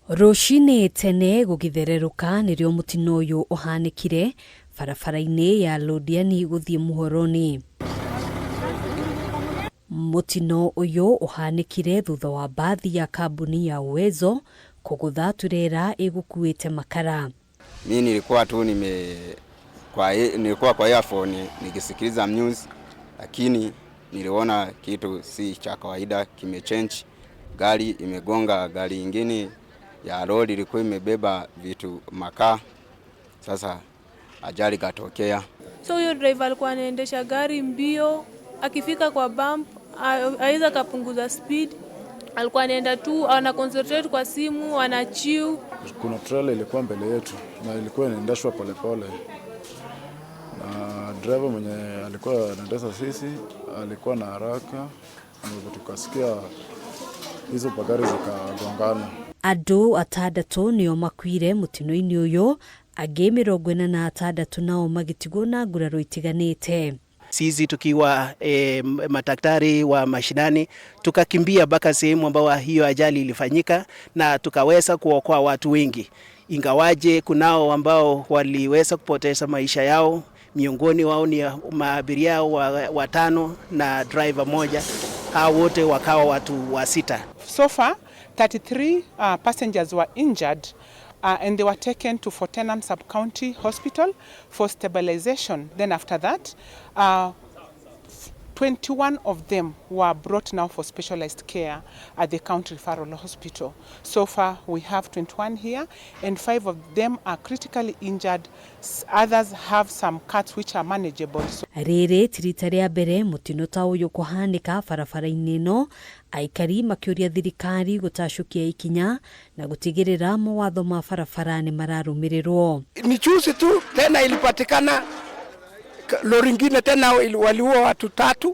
Rũcinĩ tene gũgĩthererũka nĩrĩo mũtino ũyũ ũhanĩkire barabara-inĩ ya Londiani gũthiĩ Muhoroni. Mũtino ũyũ ũhanĩkire thutha wa mbathi ya kambuni ya Uwezo kũgũtha turera ĩgũkuĩte makara. Mi nilikuwa tu nime kwa, nilikuwa kwa earphone nikisikiliza news, lakini niliona kitu si cha kawaida kimechange. Gari imegonga gari ingine ya lori ilikuwa imebeba vitu makaa. Sasa ajali katokea. So huyo driver alikuwa anaendesha gari mbio, akifika kwa bump aweza akapunguza speed, alikuwa anaenda tu ana concentrate kwa simu, ana chew. Kuna trailer ilikuwa mbele yetu na ilikuwa inaendeshwa polepole, na driver mwenye alikuwa anaendesha sisi alikuwa na haraka, ambapo tukasikia hizo magari zikagongana. Andũ atandatũ nĩo makuire mũtino-inĩ ũyũ, angĩ 46 nao magĩtigwo na nguraro itiganĩte. Sisi tukiwa madaktari wa mashinani tukakimbia mpaka sehemu ambayo hiyo ajali ilifanyika na tukaweza kuokoa watu wengi, ingawaje kunao ambao waliweza kupoteza maisha yao. Miongoni wao ni maabiria watano na driver moja, hao wote wakawa watu 6. So far 33 passengers were injured and they were taken to Fort Tenan Sub-County Hospital for stabilization. Then after that, 21 of them were brought now for specialized care at the County Referral Hospital. So far, we have 21 here, and 5 of them are critically injured. Others have some cuts which are manageable. So Rĩrĩ ti rita rĩa mbere mũtino ta ũyũ kũhanĩka barabara-inĩ ĩno, aikari makĩũria thirikari gũtacũkia ikinya na gũtigĩrĩra mawatho ma barabara nĩ mararũmĩrĩrwo. Ni juzi tu tena ilipatikana lori ingine tena waliua watu 3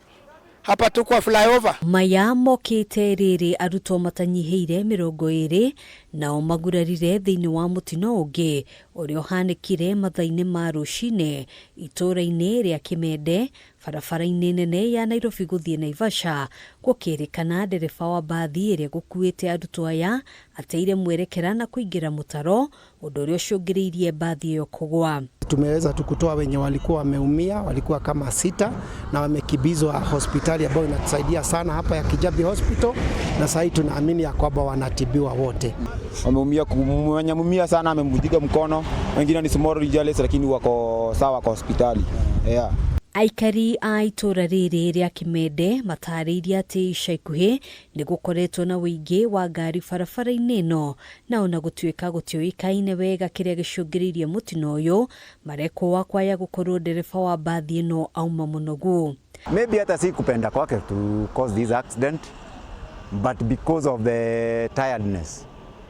hapa tu kwa flyover. Maya mokĩte rĩrĩ arutwo matanyihĩire 20 nao magurarire thĩinĩ wa mũtino ũngĩ ũrĩa ũhanĩkire mathaa-inĩ ma rũcinĩ itũũra-inĩ rĩa Kĩmende barabara-inĩ nene ya Nairobi gũthiĩ Naivasha, gũkĩrĩkana ndereba wa mbathi ĩrĩa gũkuĩte arutwo aya ateire mwerekera na kũingĩra mũtaro, ũndũ ũrĩa ũcũngĩrĩirie mbathi ĩyo kũgwa. Tumeweza tu kutoa wenye walikuwa wameumia, walikuwa kama 6 na wamekimbizwa hospitali ambayo inatusaidia sana hapa ya Kijabi Hospital, na sasa tunaamini ya kwamba wanatibiwa wote. Wameumia, mwenye ameumia sana amemvunjika mkono, wengine ni small injuries lakini wako sawa kwa hospitali. Yeah. Aikari a itũũra rĩrĩ rĩa Kĩmende matarĩirie atĩ ica ikuhĩ nĩ gũkoretwo na ũingĩ wa ngari barabara-inĩ ĩno, na ona gũtuĩka gũtiũĩkaine wega kĩrĩa gĩcũngĩrĩirie mũtino ũyũ, marekwo kwaya gũkorwo ndereba wa mbathi ĩno auma mũnogu. Maybe hata si kupenda kwake to cause this accident, but because of the tiredness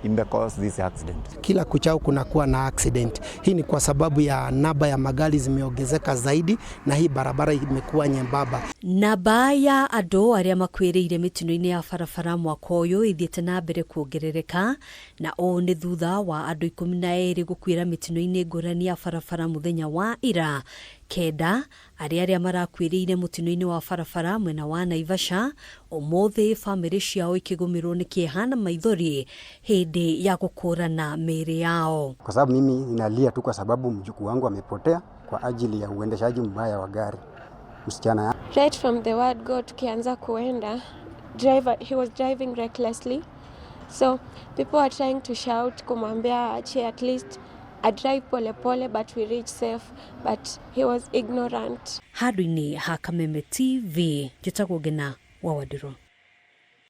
ime cause this accident. Kila kuchao kunakuwa na accident. Hii ni kwa sababu ya namba ya magari zimeongezeka zaidi na hii barabara imekuwa nyembamba. Namba ya andũ arĩa makuĩrĩire mĩtino-inĩ ya barabara mwaka ũyũ ithiĩte na mbere kuongerereka, na ũũ nĩ thutha wa andũ 12 gũkuĩra mĩtino-inĩ ngũrani ya barabara mũthenya wa ira. 9 arĩa marakuĩrĩire mũtino-inĩ wa barabara mwena wa Naivasha, ũmũthĩ bamĩrĩ ciao ikĩgũmĩrwo nĩ kĩeha na maithori hĩndĩ ya gũkũrana mĩĩrĩ yao. Kwa sababu mimi ninalia tu kwa sababu mjukuu wangu amepotea kwa ajili ya uendeshaji mbaya wa gari. Msichana ya. Right from the word go tukianza kuenda, driver he was driving recklessly. So people are trying to shout kumwambia aache at least I drive pole pole but we reach safe, but he was ignorant. Handũ-inĩ ha Kameme TV, njĩtagwo Ngina wa Wandirũ.